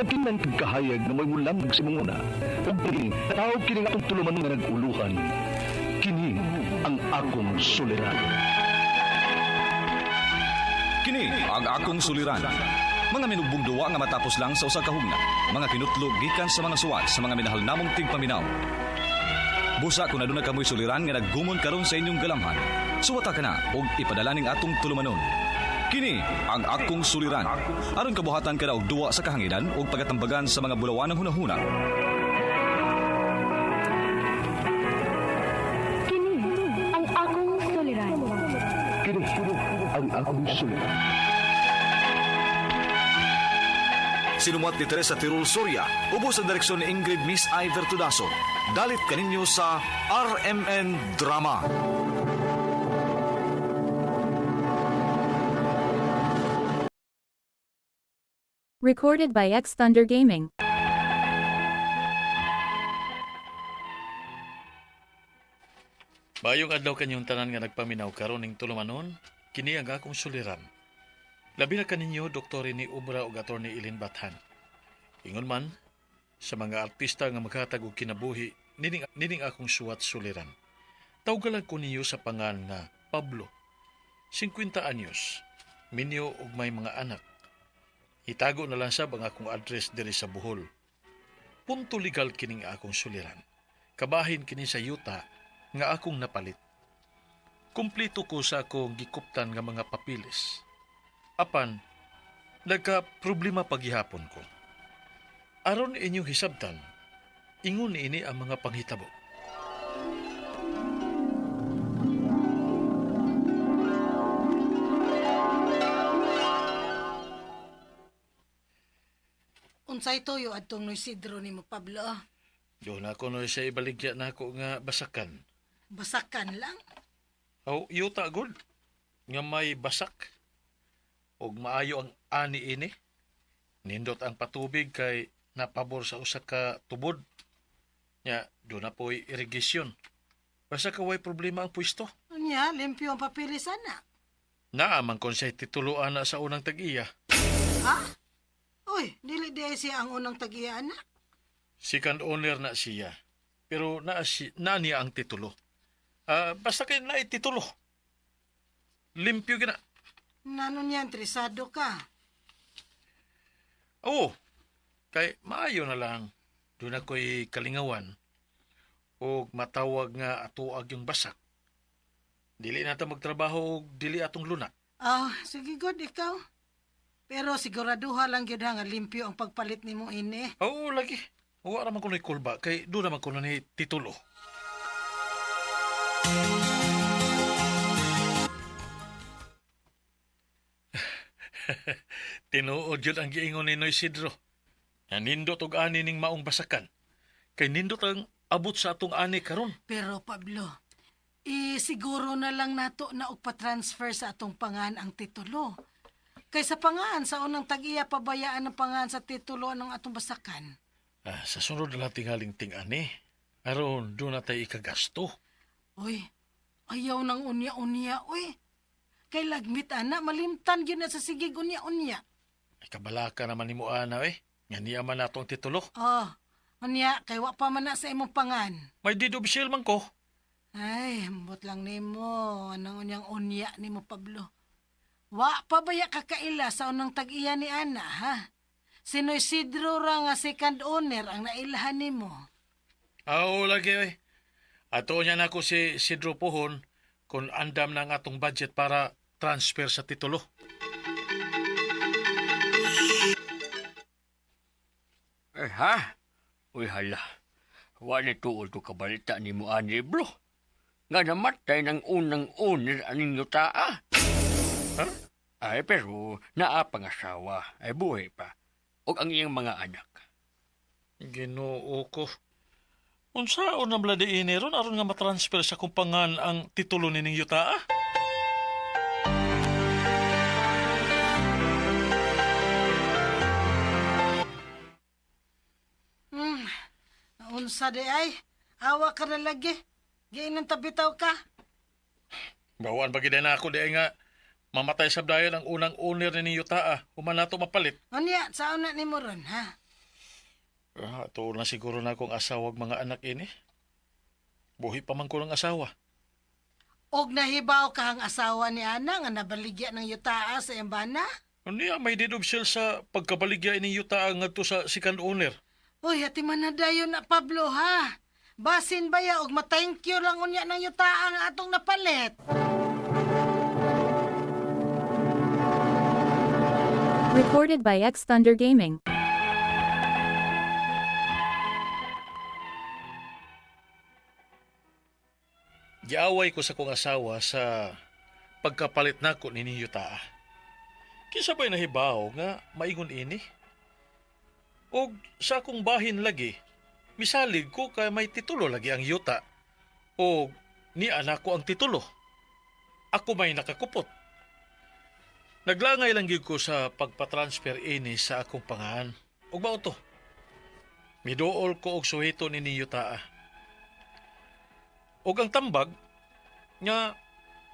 Kinang kahayag nga may mulamag sa imong una. Ug kini, tawag kini nga atong tulumanon nga nag-uluhan. Kini ang akong suliran. Kini ang akong suliran. Mga minugbong duwa nga matapos lang sa usa ka hugna. Mga kinutlo gikan sa mga suwat sa mga minahal namong tigpaminaw. Busa kung aduna kamoy suliran nga naggumon karon sa inyong galamhan. Suwata ka na og ipadala ning atong tulumanon. Kini ang akong suliran. Aron kabuhatan ka na og duwa sa kahanginan ug pagatambagan sa mga bulawanang hunahuna. Kini ang akong suliran. Kini ang akong suliran. Sinumuat ni Teresa Tirul Soria, ubos ang direksyon ni Ingrid Miss Iver Tudaso. Dalit kaninyo sa RMN Drama. Recorded by X Thunder Gaming. Bayong adlaw kanyong tanan nga nagpaminaw karon ning tulumanon, kini ang akong suliran. Labi na kaninyo Dr. ni Ubra ug Attorney Ilin Bathan. Ingon man sa mga artista nga maghatag og kinabuhi nining akong suwat suliran. Tawgalan ko ninyo sa pangan nga Pablo. 50 anyos, minyo ug may mga anak. Itago na lang sab ang akong address diri sa Bohol. Punto legal kining akong suliran. Kabahin kini sa yuta nga akong napalit. Kumplito ko sa akong gikuptan nga mga papilis. Apan, nagka problema paghihapon ko. Aron inyong hisabtan, ingon ini ang mga panghitabo. Unsay tuyo adtong Noy Isidro nimo Pablo? Doon ako no sa ibaligya na ako nga basakan. Basakan lang. Aw, yuta gud nga may basak. Og maayo ang ani ini. Nindot ang patubig kay napabor sa usa ka tubod. Nya, doon na po'y irigasyon. Basta ka way problema ang pwesto. Unya, limpyo ang papilis ana. Naaman kon siya tituluan na sa unang tag-iya. Ha? Uy, dili di ay siya ang unang tag-iya ana. Second owner na siya. Pero naa niya ang titulo. Ah, basta kay na titulo. Limpyo gina. Nano niya, interesado ka. Oo. Kay maayo na lang. Doon ako'y kalingawan. O matawag nga atuag yung basak. Dili na ta magtrabaho og dili atong lunak. Ah, sige good ikaw. Pero siguraduha lang gyud ha nga limpyo ang pagpalit nimo ini. Oo, lagi. Wa raman ko kulba kay doon naman ko ni titulo. Tinuod yun ang giingon ni Noy Sidro. Nanindot og ani ning maong basakan. Kay nindot ang abot sa atong ani karon. Pero Pablo, isiguro na lang nato na og pa-transfer sa atong pangan ang titulo. Kay sa pangan sa unang tag-iya pabayaan ang pangan sa titulo ng atong basakan. Ah, sa sunod na lang tingaling ting-ani. Aron doon na tayo ikagasto. Uy, ayaw ng unya-unya, uy. Kay lagmit, ana, malimtan yun na sa sigig unya-unya. Ay, kabalaka naman ni mo, ana, eh. Nga niya man nato ang titulo. Oh, unya, kay wa pa man na sa imong pangan. May deed of sale man ko. Ay, ambot lang nimo, anang unyang unya nimo, Pablo. Wa pa baya kakaila sa unang tag-iya ni Ana, ha? Sino Isidro ra nga second owner ang nailahan nimo. Oo, lagi, eh. Ato niya na ako si Sidro Pohon kung andam na ang atong budget para transfer sa titulo. Eh, ha? Uy, hala. Wala tuod ko kabalita ni mo, ani, bro. Nga namatay ng unang owner aning yutaa. Ha? Ay, pero naa pang asawa. Ay, buhay pa. O ang iyang mga anak. Ginoo ko. Unsaon na bladi ini ron aron nga matransfer sa kumpangan ang titulo nining yutaa? Unsa di ay? Awa ka na lagi. Giinan tabitaw ka. Bawaan ba gid na ako di ay nga mamatay sa dayon ang unang owner nining yutaa human nato mapalit. Unya, sa una nimo ron, ha? Ah, tuon na siguro na akong asawa ug mga anak ini. Buhi pa man ko ng asawa. Og nahibaw ka ang asawa ni Ana nga nabaligya ng yutaa sa iyang bana? Niya may deed of sale sa pagkabaligya ining yuta ngadto sa second owner. Uy, ati man na dayon na Pablo ha. Basin ba ya og ma-thank you lang unya ng yutaa nga atong napalit. Recorded by X Thunder Gaming. Giaway ko sa kong asawa sa pagkapalit nako nining yuta. Kinsa ba'y nahibaw nga maingon ini? Og sa akong bahin lagi, misalig ko kay may titulo lagi ang yuta. O ni anak ko ang titulo. Ako may nakakupot. Naglangay lang gyud ko sa pagpatransfer ini sa akong pangahan. Ug mao to. Miduol ko og suhito ni yuta. Og ang tambag nga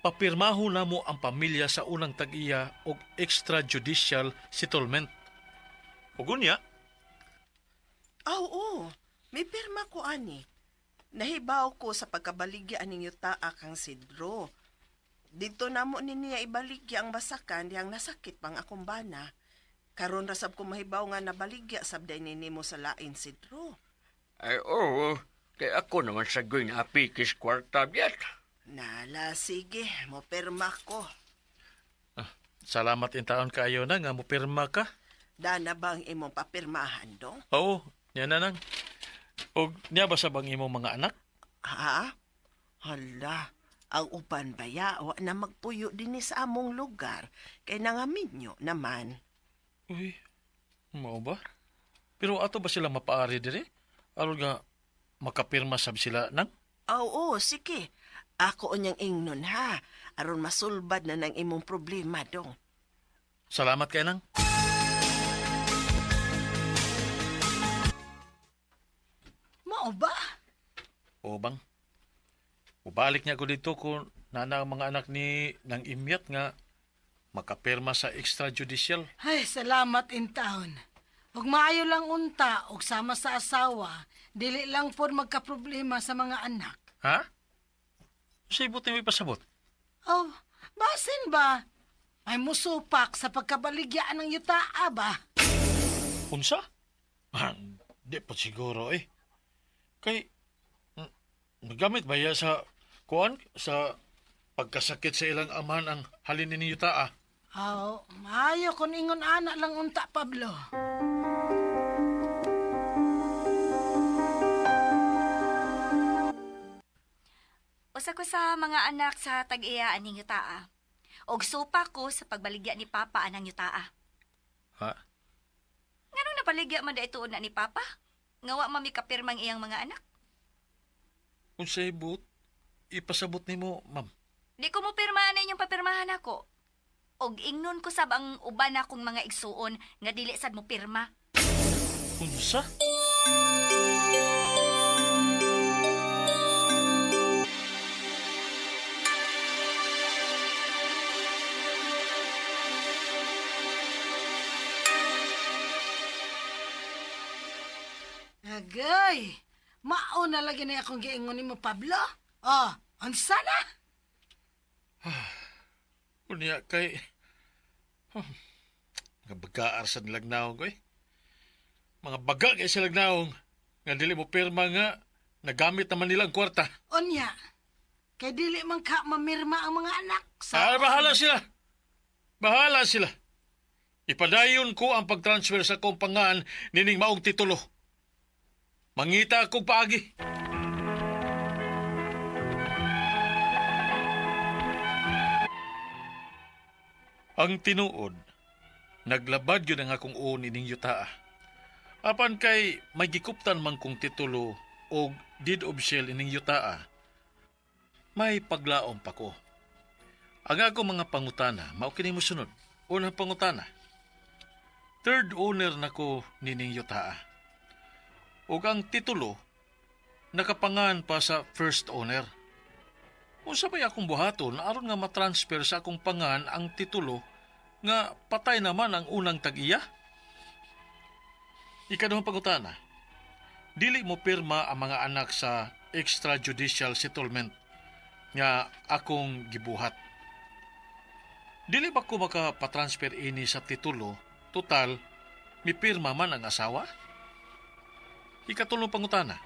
papirmaho namo ang pamilya sa unang tag-iya og extrajudicial settlement. Ug unya, Ah, oo. May pirma ko ani. Nahibaw ko sa pagkabaligya aning yuta kang Sidro. Dito na mo ni niya ibaligya ang basakan dihang nasakit pang akong bana. Karon ra sab ko mahibaw nga nabaligya sabday ni nimo sa lain Sidro. Ay, oo. Kay ako naman sa goy na apikis kwarta biyat. Nala, sige, mo pirma ko. salamat in taon kaayo na nga mopirma ka. Dana ba ang imong papirmahan dong? Oo, niya na nang. Og niya ba sa bang imong mga anak? Ha? Hala, ang uban ba ya? Wa na magpuyo dinhi sa among lugar. Kay nangaminyo naman. Uy, mao ba? Pero ato ba sila mapaari dire? Aron nga makapirma sab sila nang? Oo, sige. Ako unyang ingnon ha. Aron masulbad na ng imong problema dong. Salamat kay nang. Mao ba? O bang? Ubalik niya ko dito kung nana ang mga anak ni nang imyat nga makapirma sa extrajudicial. Ay, salamat in taon. Ug maayo lang unta og sama sa asawa, dili lang pod magkaproblema sa mga anak. Ha? Sa ibot ni pasabot. Oh, basin ba? May musupak sa pagkabaligyaan ng yutaa ba? Unsa? Ah, di pa siguro eh. Kay nagamit ba ya sa kuan sa pagkasakit sa ilang amahan ang halin ni yuta ah? Oh, maayo kun ingon ana lang unta Pablo. Usa ko sa mga anak sa tag-iya aning yutaa. Og supa ko sa pagbaligya ni Papa anang yutaa. Ha? Nganong nabaligya man da ituon na ni Papa? Nga wa mami kapirmang iyang mga anak. Unsa ibot? Ipasabot nimo, ma'am. Di ko mo pirma na inyong papirmahan ako. Og ingnon ko sab ang uban akong mga igsuon nga dili sad mo pirma. Unsa? Agay, mao na lagi na akong giingon nimo Pablo. Oh, unsa na? Unya kay mga bagaar sa nilagnaong ko eh. Mga baga kay sa lagnaong nga dili mo pirma nga nagamit naman nila ang kwarta. Unya, kay dili man ka mamirma ang mga anak sa Ah, bahala sila. Bahala sila. Ipadayon ko ang pag-transfer sa akong pangan nining maong titulo. Mangita akong paagi. Ang tinuod, naglabad yun ang akong uon ining yutaa. Apan kay may gikuptan man kong titulo og deed of sale ining yutaa, may paglaom pa ko. Ang ako mga pangutana, mao kini mosunod. Unang pangutana. Third owner nako nining yutaa. Ug ang titulo nakapangan pa sa first owner. Unsa bay akong buhaton aron nga matransfer sa akong pangan ang titulo nga patay naman ang unang tag-iya? Ikaduhang pangutana. Dili mo pirma ang mga anak sa extrajudicial settlement nga akong gibuhat. Dili ba ko makapatransfer ini sa titulo? Total, mipirma man ang asawa? Ikatulong pangutana.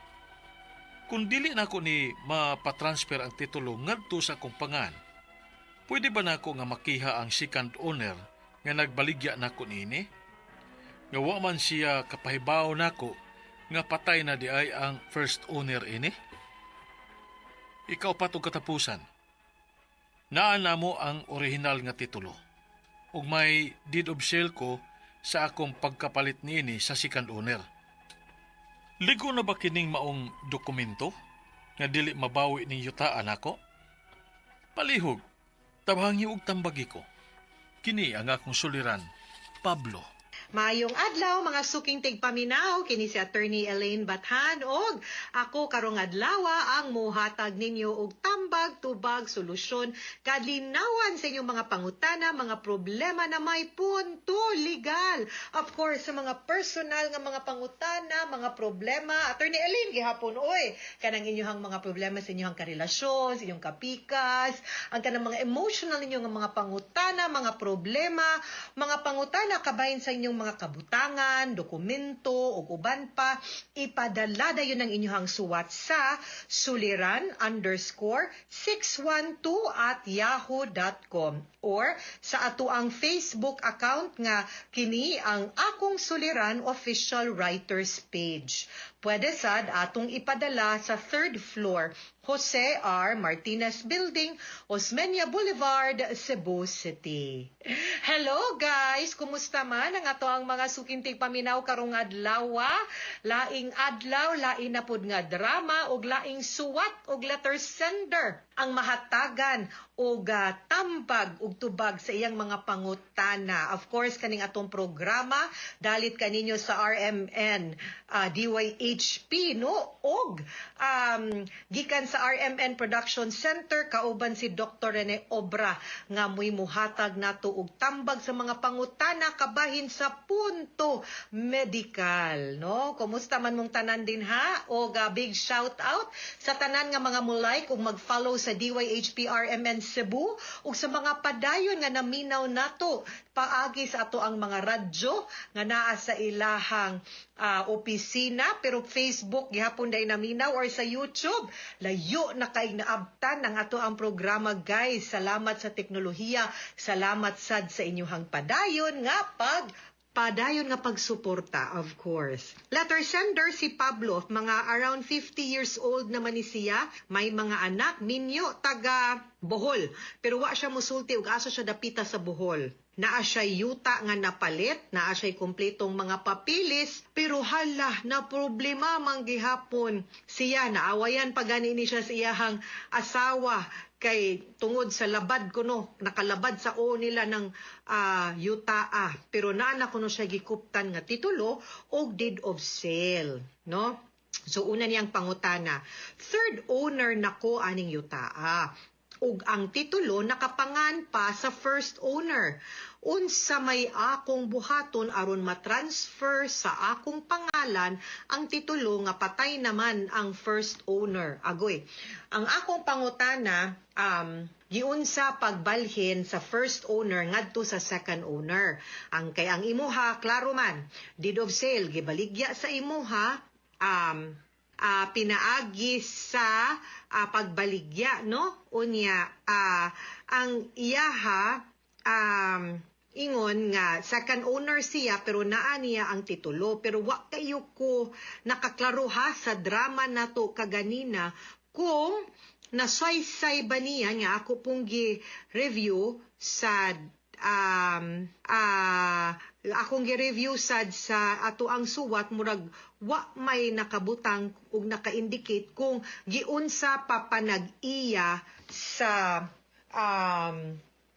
Kung dili nako ni mapatransfer ang titulo ngadto sa akong pangan, pwede ba nako nga makiha ang second owner nga nagbaligya nako niini? Nga wa man siya kapahibaw nako nga patay na di ay ang first owner ini? Ikaw pa katapusan. Naa namo ang orihinal nga titulo. Ug may deed of sale ko sa akong pagkapalit niini sa second owner. Ligo na ba kining maong dokumento nga dili mabawi ning yutaan nako? Palihog, tabhangi og tambagi ko. Kini ang akong suliran, Pablo. Maayong adlaw, mga suking tigpaminaw, kini si Attorney Elaine Bathan og ako karong adlaw ang muhatag ninyo og tambag, tubag, solusyon, kalinawan sa inyong mga pangutana, mga problema na may punto legal. Of course, sa mga personal nga mga pangutana, mga problema, Attorney Elaine gihapon oy, kanang inyong mga problema sa inyong karelasyon, sa inyong kapikas, ang kanang mga emotional ninyo nga mga pangutana, mga problema, mga pangutana kabahin sa inyong mga kabutangan, dokumento ug uban pa, ipadala dayon ang inyong suwat sa suliran_612@yahoo.com or sa atoang Facebook account nga kini ang Akong Suliran Official Writers Page. Pwede sad atong ipadala sa third floor, Jose R. Martinez Building, Osmeña Boulevard, Cebu City. Hello guys! Kumusta man ang atoang mga suking tigpaminaw karong adlaw? Laing adlaw, lain na pud nga drama ug laing suwat og letter sender ang mahatagan og tambag ug tubag sa iyang mga pangutana. Of course, kaning atong programa dalit kaninyo sa RMN DYHP, no, og gikan sa RMN Production Center kauban si Dr. Rene Obra nga mo'y muhatag nato og tambag sa mga pangutana kabahin sa punto medikal, no? Kumusta man mong tanan din ha? Og big shout out sa tanan nga mga mo-like ug mag-follow sa DYHP RMN Cebu ug sa mga padayon nga naminaw nato paagi sa ato ang mga radyo nga naa sa ilahang opisina, pero Facebook gihapon day naminaw or sa YouTube, layo na kay naabtan ang ato ang programa, guys. Salamat sa teknolohiya, salamat sad sa inyong padayon nga pagsuporta, of course. Letter sender si Pablo, mga around 50 years old naman ni siya, may mga anak, minyo, taga Bohol. Pero wa siya musulti ug asa siya dapita sa Bohol. Naa siya yuta nga napalit, naa siya kumpletong mga papilis, pero hala, na problema man gihapon. Siya, naawayan pa gani ni siya sa iyahang asawa kay tungod sa labad kuno, nakalabad sa o nila ng yutaa, pero naa na kuno siya gikuptan nga titulo og deed of sale, no? So una niyang pangutana, third owner nako aning yutaa ug ang titulo nakapangan pa sa first owner. Unsa may akong buhaton aron matransfer sa akong pangalan ang titulo nga patay naman ang first owner? Agoy. Ang akong pangutana, giunsa pagbalhin sa first owner ngadto sa second owner? Ang kay ang imuha klaro man, deed of sale gibaligya sa imuha pinaagi sa pagbaligya, no? Unya ang iyaha ingon nga second owner siya pero naa niya ang titulo, pero wa kayo ko nakaklaro ha sa drama nato kaganina kung nasaysay ba niya nga ako pong gi-review sa akong gi-review sad sa ato ang suwat, murag wa may nakabutang ug naka-indicate kung giunsa pa panag-iya sa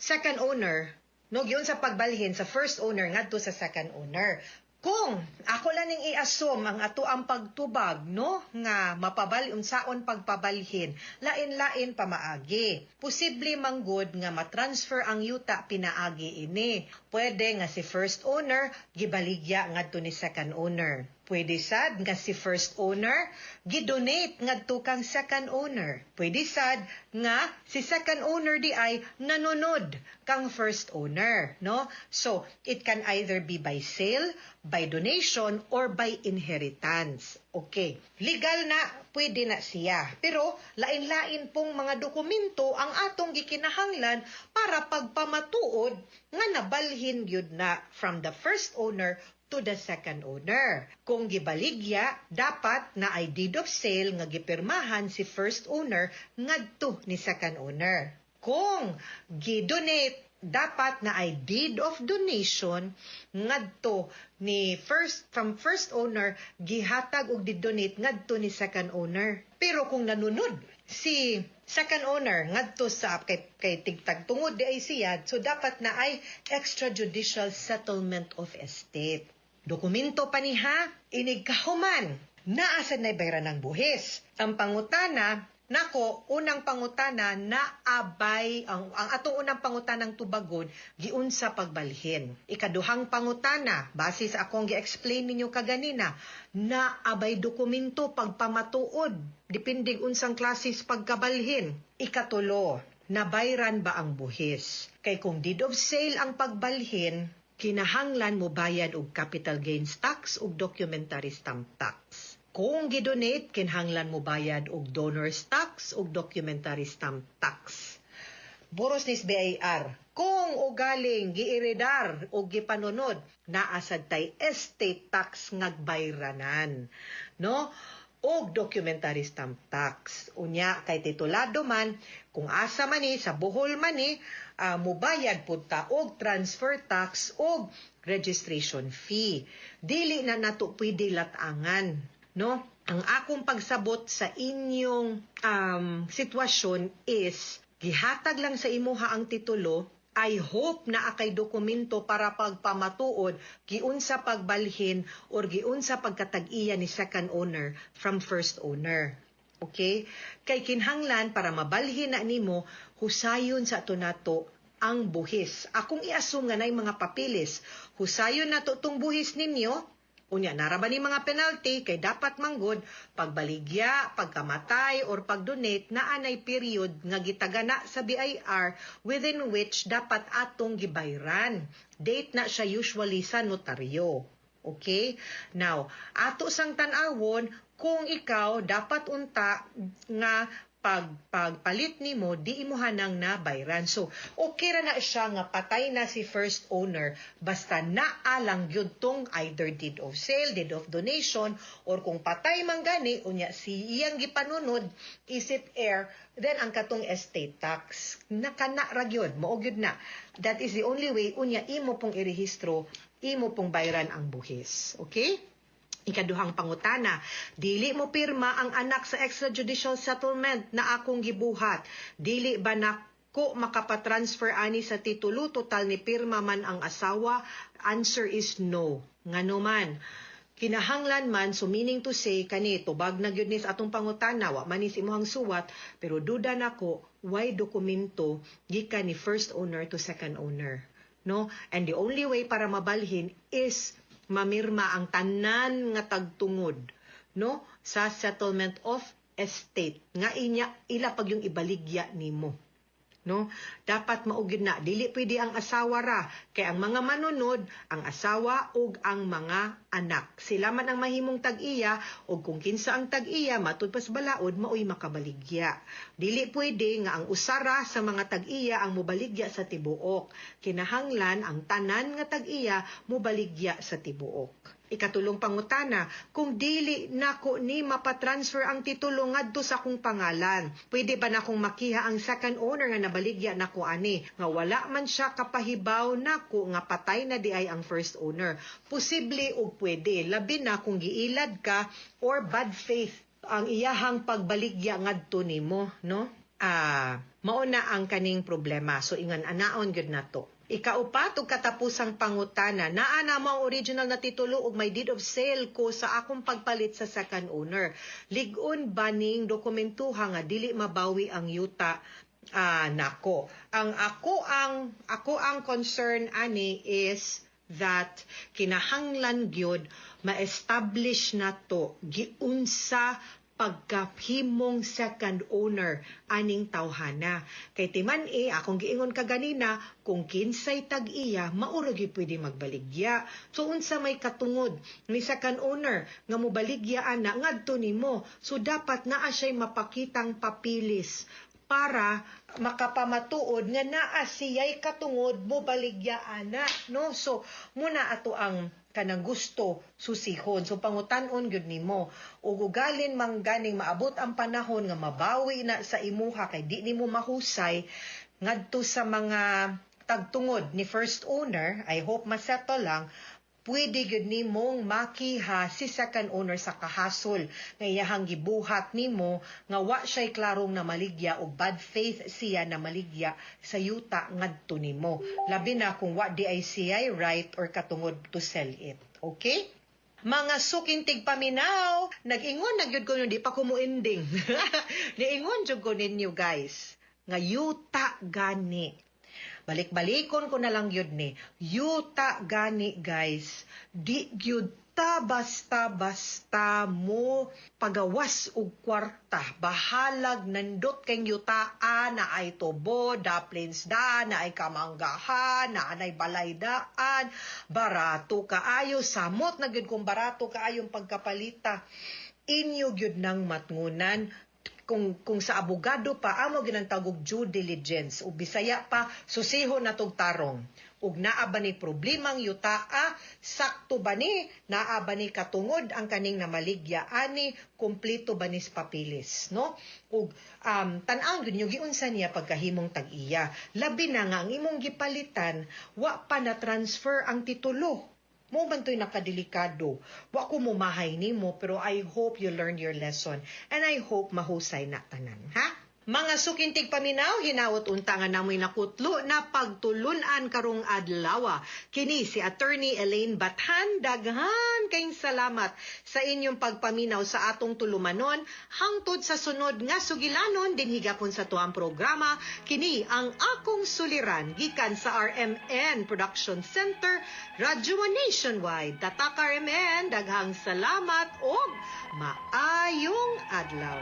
second owner, no, giunsa pagbalhin sa first owner ngadto sa second owner. Kung ako lang ning i-assume ang ato ang pagtubag, no, nga mapabal unsaon pagpabalhin, lain-lain pamaagi. Posible manggod nga matransfer ang yuta pinaagi ini. Pwede nga si first owner gibaligya ngadto ni second owner. Pwede sad nga si first owner gidonate ngadto kang second owner. Pwede sad nga si second owner di ay nanunod kang first owner, no? So, it can either be by sale, by donation, or by inheritance. Okay. Legal na, pwede na siya. Pero, lain-lain pong mga dokumento ang atong gikinahanglan para pagpamatuod nga nabalhin gyud na from the first owner to the second owner. Kung gibaligya, dapat na ay deed of sale nga gipirmahan si first owner ngadto ni second owner. Kung gidonate, dapat na ay deed of donation ngadto ni first from first owner gihatag og gidonate ngadto ni second owner. Pero kung nanunod si second owner ngadto sa kay tigtag tungod di ay siya, so dapat na ay extrajudicial settlement of estate. Dokumento pa ni ha, inig kahuman, naa sad nay bayran ng buhis. Ang pangutana, nako, unang pangutana, naabay, ang atong unang pangutanang tubagon, giunsa pagbalhin. Ikaduhang pangutana, base sa akong gi-explain ninyo kaganina, naabay dokumento pagpamatuod, depende unsang klases pagkabalhin. Ikatulo, nabayran ba ang buhis? Kay kung deed of sale ang pagbalhin, kinahanglan mo bayad og capital gains tax ug documentary stamp tax. Kung gidonate, kinahanglan mo bayad og donor's tax ug documentary stamp tax. Buros nis BIR. Kung ugaling giiredar o gipanunod, naa sad tay estate tax ngagbayranan. No? Og documentary stamp tax. Unya kay titulado man, kung asa man ni sa Bohol man ni, mubayad pud ta og transfer tax og registration fee. Dili na nato pwede latangan, no? Ang akong pagsabot sa inyong sitwasyon is gihatag lang sa imuha ang titulo. I hope na akay dokumento para pagpamatuod giunsa pagbalhin or giunsa pagkatag-iya ni second owner from first owner. Okay? Kay kinhanglan para mabalhin na nimo, husayon sa ato nato ang buhis. Akong i-assume nga nay mga papilis. Husayon nato tong buhis ninyo. Unya, naa ra ba ni mga penalty kay dapat manggod pagbaligya, pagkamatay or pagdonate naa nay period nga gitagana sa BIR within which dapat atong gibayran. Date na siya usually sa notaryo. Okay? Now, ato sang tan-awon kung ikaw dapat unta nga pagpalit nimo di imo hanang nabayran. So, okay ra na siya nga patay na si first owner basta naa lang gyud tong either deed of sale, deed of donation, or kung patay man gani unya si iyang gipanunod isip heir, then ang katong estate tax nakana ra gyud, mao gyud na. That is the only way unya imo pong irehistro, imo pong bayran ang buhis. Okay? Ikaduhang pangutana, dili mo pirma ang anak sa extrajudicial settlement na akong gibuhat. Dili ba nako makapatransfer ani sa titulo total ni pirma man ang asawa? Answer is no. Ngano man? Kinahanglan man, so meaning to say kani tubag na gyud ni sa atong pangutana, wa man ni sa imuhang suwat, pero duda nako why dokumento gikan ni first owner to second owner, no? And the only way para mabalhin is mamirma ang tanan nga tagtungod, no, sa settlement of estate nga inya ila pag yung ibaligya nimo, no? Dapat mao gyud na, dili pwede ang asawa ra kay ang mga manunod ang asawa ug ang mga anak, sila man ang mahimong tag-iya, ug kung kinsa ang tag-iya matud pas balaod maoy makabaligya. Dili pwede nga ang usara sa mga tag-iya ang mobaligya sa tibuok. Kinahanglan ang tanan nga tag-iya mobaligya sa tibuok. Ikatulong pangutana, kung dili nako ni mapatransfer ang titulo ngadto sa akong pangalan, pwede ba nakong makiha ang second owner nga nabaligya nako ani nga wala man siya kapahibaw nako nga patay na di ay ang first owner? Posible og pwede, labi na kung giilad ka or bad faith ang iyahang pagbaligya ngadto nimo, no? Mao na ang kaning problema. So ingan anaon gyud nato. Ikaupat ug katapusang pangutana, naa na mo ang original na titulo ug may deed of sale ko sa akong pagpalit sa second owner. Lig-on ba ning dokumentuha nga dili mabawi ang yuta nako? Ang ako ang concern ani is that kinahanglan gyud ma-establish nato giunsa pagkahimong second owner aning tawhana. Kay timan eh, akong giingon kaganina, kung kinsay tag-iya, mao ra gyud pwede magbaligya. So unsa may katungod ni second owner nga mobaligya ana ngadto nimo. So dapat naa siya'y mapakitang papilis para makapamatuod nga naa siya'y katungod mo baligya ana, no? So muna ato ang kanang gusto susihon. So pangutan-on gyud nimo ug ugalin man ganing maabot ang panahon nga mabawi na sa imuha kay di nimo mahusay ngadto sa mga tagtungod ni first owner. I hope masettle lang, pwede gyud nimong makiha si second owner sa kahasol nga iyahang gibuhat nimo nga wa siya'y klarong namaligya o bad faith siya namaligya sa yuta ngadto nimo, labi na kung wa di ay siya'y right or katungod to sell it. Okay? Mga suking tigpaminaw, nag-ingon na gyud ko di pa ko mo-ending. Niingon jud ko ninyo, guys, nga yuta gani. Balik-balikon ko na lang yun ni. Yuta gani, guys. Di gyud ta basta-basta mo pagawas og kwarta. Bahalag nandot kay yutaan na ay tubo, da plains da, na ay kamanggahan, na anay balay daan, barato kaayo, samot na gyud kung barato kaayong pagkapalita. Inyo gyud nang matngunan kung sa abogado pa amo ginang tawag due diligence ug Bisaya pa, susiho na tog tarong ug naa ba ni problemang yutaa, sakto ba ni, naa ba ni katungod ang kaning namaligya ani, kumpleto ba ni sa papilis, no? Ug tan-awon gyud ninyo giunsa niya pagkahimong tag-iya, labi na nga ang imong gipalitan wa pa na transfer ang titulo. Mo man to'y nakadelikado. Wa ko mumahay nimo, pero I hope you learned your lesson and I hope mahusay na tanan, ha? Mga suking tigpaminaw, hinaot unta nga namoy nakutlo na pagtulunan karong adlaw. Kini si Attorney Elaine Bathan, daghan kayong salamat sa inyong pagpaminaw sa atong tulumanon hangtod sa sunod nga sugilanon dinhi gapon sa tuang programa, kini ang Akong Suliran, gikan sa RMN Production Center, Radyo Nationwide. Tatak RMN, daghang salamat og maayong adlaw.